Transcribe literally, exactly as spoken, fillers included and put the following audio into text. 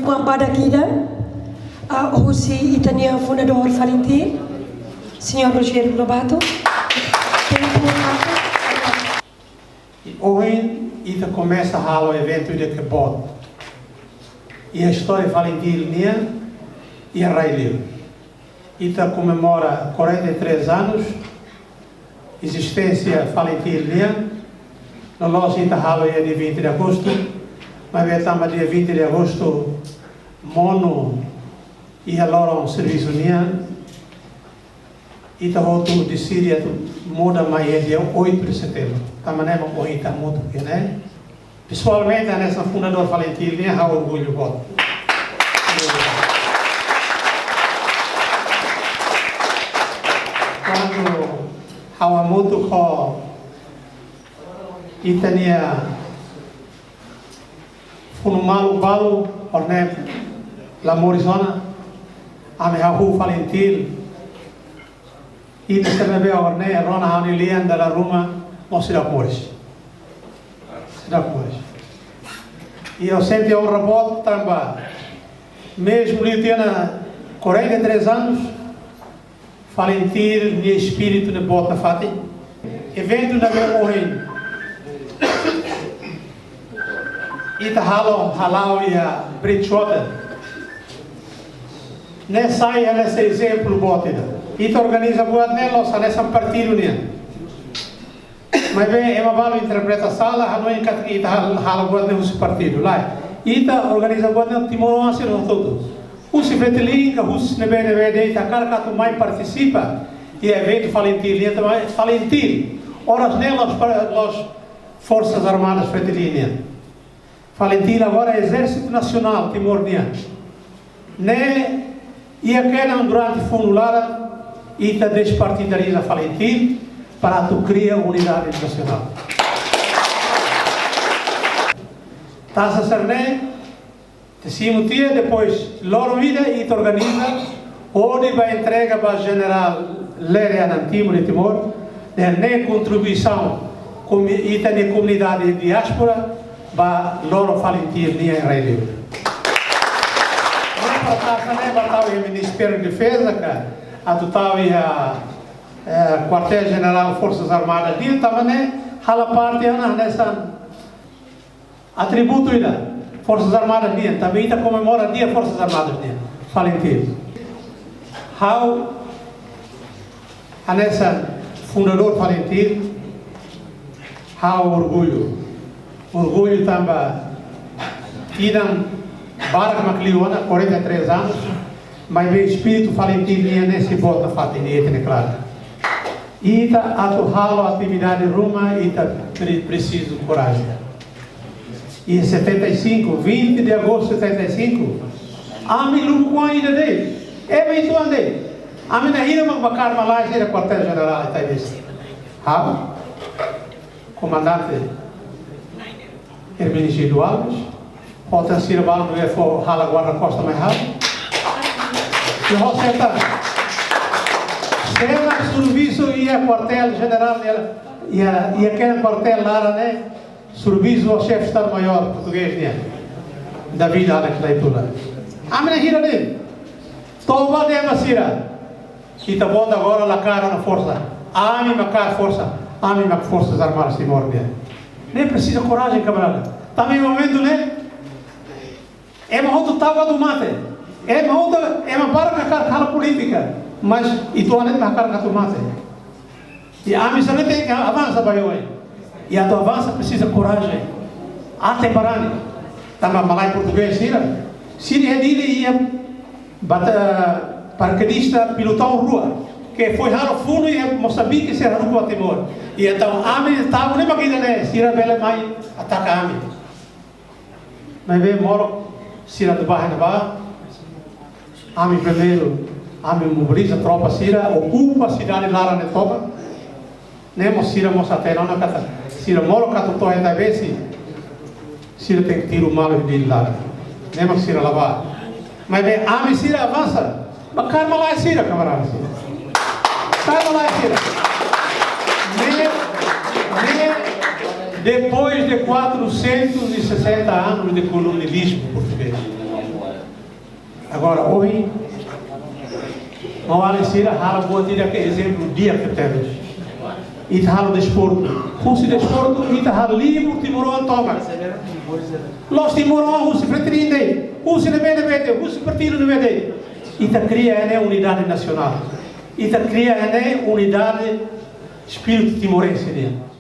Uma badak ida, ah, husi ita-nia fundadór FALINTIL, señór Rogério Lobato. Tempu atu. I ohin ita komesa halo eventu ida ke boot iha istória FALINTIL nian iha rai-liur. Ita komemora quarenta e três anos ezisténsia FALINTIL nian. Loloos ita halo iha dia vinte de agosto, maibé tanba dia vinte de agosto monu iha loron servisu nian, ita hotu deside atu muda mai iha dia oito de setembro. Tanba ne'e mak ohin ita hamutuk iha ne'e. Pesoalmente, hanesan fundadór FALINTIL nian, ha'u orgullu boot. Kuandu ha'u hamutuk ho ita-nia funu-malu balu, ohin ne'e la moris ona, ami hahú FALINTIL, ita sira ne'ebé ohin ne'e rona ha'u-nia lian dala ruma mós seidauk moris. Seidauk moris. I ha'u sente onra boot tanba, mezmu liu tiha ona quarenta e três anos, FALINTIL nia espíritu ne'e boot nafatin. Eventu ne'ebé ohin ita halo, hala'o iha Bridgewater ne'e sai hanesan ezemplu boot ida. Ita organiza buat ne'e la'ós hanesan partidu nian. Maibé ema balu interpreta sala, hanoin katak ita hal-, halo buat ne'e husi partidu. Lae, ita organiza buat ne'e timoroan sira hotu-hotu. Husi Fretilin ka husi ne'ebé-ne'ebé de'it hakarak atu mai partisipa iha eventu FALINTIL nian, tanba FALINTIL oras ne'e la'ós pa-, la'ós Forsas Armadas Fretilin nian. FALINTIL agora Ezérsitu Nasionál Timor nian. Ne'e, iha kedan durante funu laran, ita despartidariza FALINTIL para atu kria unidade nasionál. Taxa sira-ne'e, te simu tiha, depois loron ida ita organiza, hodi ba entrega ba Jenerál Lere Anan Timur de Timor, ne'e kontribuisaun komu ita-nia komunidade diáspora ba loron FALINTIL nian iha rai-liur. Ne'e para taxa ne'e ba tau iha Ministériu Defeza ka atu tau iha, eh, Kuartél Jenerál Forsas Armadas nian, tanba ne'e halo parte ona hanesan atributu ida Forsas Armadas nian, tanba ita komemora Dia Forsas Armadas nian, FALINTIL. Ha'u hanesan fundadór FALINTIL, ha'u orgullu. Orgullu tanba tinan barak mak liu ona, quarenta e três anos, maibé espíritu FALINTIL nian ne'e sei boot nafatin, ne'e ita-nia klaru. Ita atu halo atividade ruma, ita pre-, presiza korajen. Em setenta e cinco, vinte de agosto de setenta e cinco, ami lubuk-oan ida de'it, ema uitoan de'it. Ami na'in hira mak bakar malae sira iha Kuartél Jenerál Itaibesi. Ha'u, Komandante Hermenegildo Alves, ho tan sira balu ne'ebé fó halo guarda-kostas mai ha'u. I ho sé tan, sé mak servisu iha Kuartél Jenerál, iha, iha, iha kedan kuartél laran ne'e, servisu ho Xefe Estadu-Maiór portugés nian, David Alex Laitula. Ami na'in hira de'it. Toba de'it ema sira. Ita-boot agora la kaer ona forsa. Ami mak kaer forsa. Ami mak Forsas Armadas Timor nian. Ne'e presiza korajen, kamarada. Tanba iha momentu ne'e, ema hotu ta'uk atu mate. Ema hotu, ema barak hakarak halo polítika. Mas uitoan ne'e hakarak atu mate. I ami sira ne'e tenke avansa ba oin. I atu avansa presiza korajen. Aten-barani. Tanba malae portugés sira, sira iha Dili iha bata-, parakedista pilotaun rua, ke foin halo funu iha Mosambike, sira haruka ba Timor. I entaun ami ta'uk ne'e mak ida-ne'e, sira bele mai ataka ami. Maibé molok sira atu bá iha ne'ebá, ami primeiru, ami mobiliza tropa sira, okupa sidade laran ne'e tomak. Ne'e mós sira mós hatene ona katak, sira molok atu to'o iha Itaibesi, sira tenke tiru malu iha Dili laran. Ne'e mak sira la bá. Maibé ami sira avansa. Bakar malae sira, kamarada sira. Bakar malae sira. Ne'e, ne'e, depois de quatrocentos e sessenta anos de colonialismo português. Agora, ohin, maun-alin sira halo buat ida ke ezemplu di'ak tebes. Ita halo desportu. Husi desportu, ita halo livre timoroan tomak. Loos timoroan husi fretilin de'it, husi ne'ebé de'it, husi partidu ne'ebé de'it. Ita kria ne'e unidade nasionál. Ita kria ne'e unidade espíritu timorense nian.